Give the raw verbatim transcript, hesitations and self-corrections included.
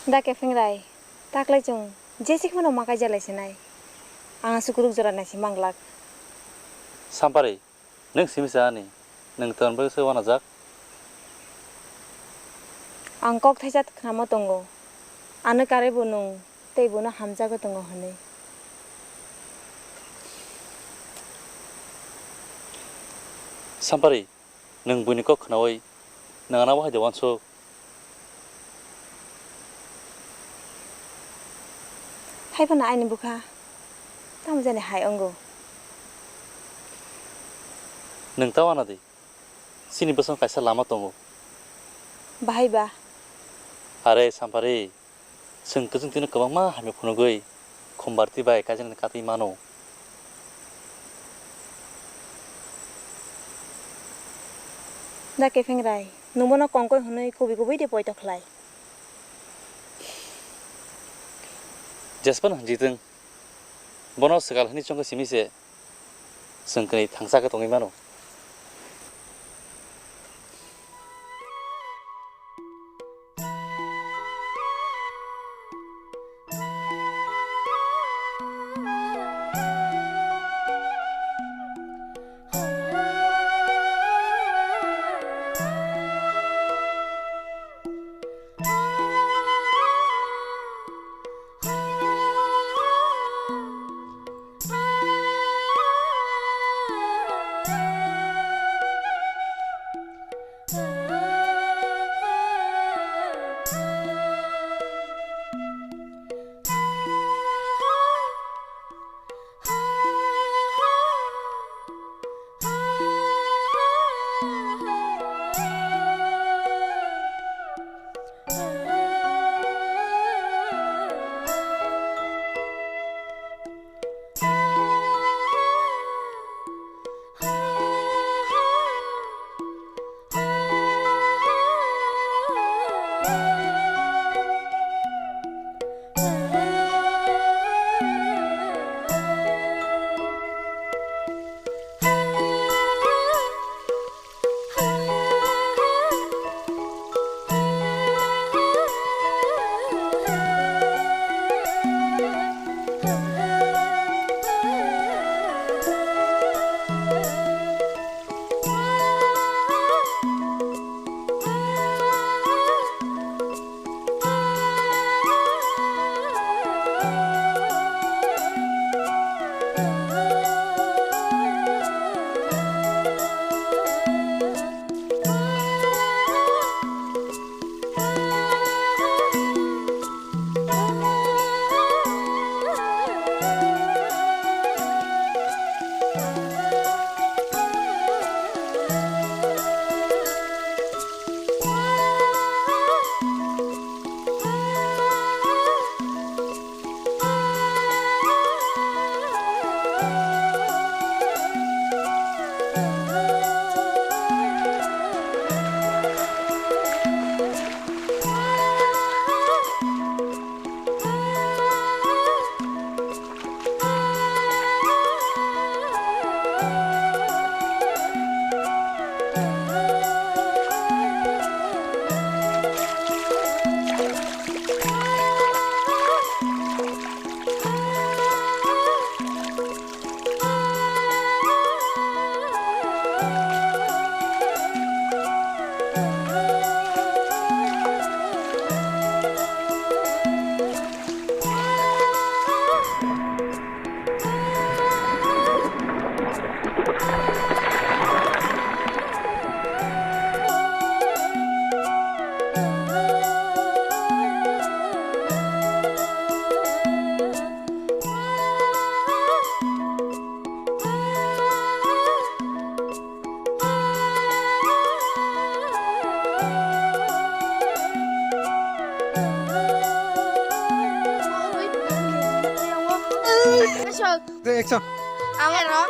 Da Kephengrai, taklai chwng jesi kheno ma kaijak lai sinai. Ang aswk kwrwk jora naisi manglak. Sampari, nwng simi sa ani, nwng ton bai se wanajak. Ang kok thaisa khnama tongo. Ano karwi bo nwng tei bono hamjagwi tongo hwnwi. Sampari, nwng buini kok khnaui nwng ano bahai de wansuk. Hai phano aini bwkha tamo jani hai wngo. Nwng ta wana di. Chini bwskango kaisa lama tongo. Bahai ba? Are Sampari, chwng kwchwng tino kwbangma hamya phunugwi khumbarti bai kaijaknani katwi mano. Da Kephengrai, nwng bono kongkoi hwnwi kubui kubui de poito khlai. Jespan hwnjitwng, bono swkal hwnwi chongkha simi se. Chwng kwnwi thangsa khe tongwi mano. Action. Ang aro.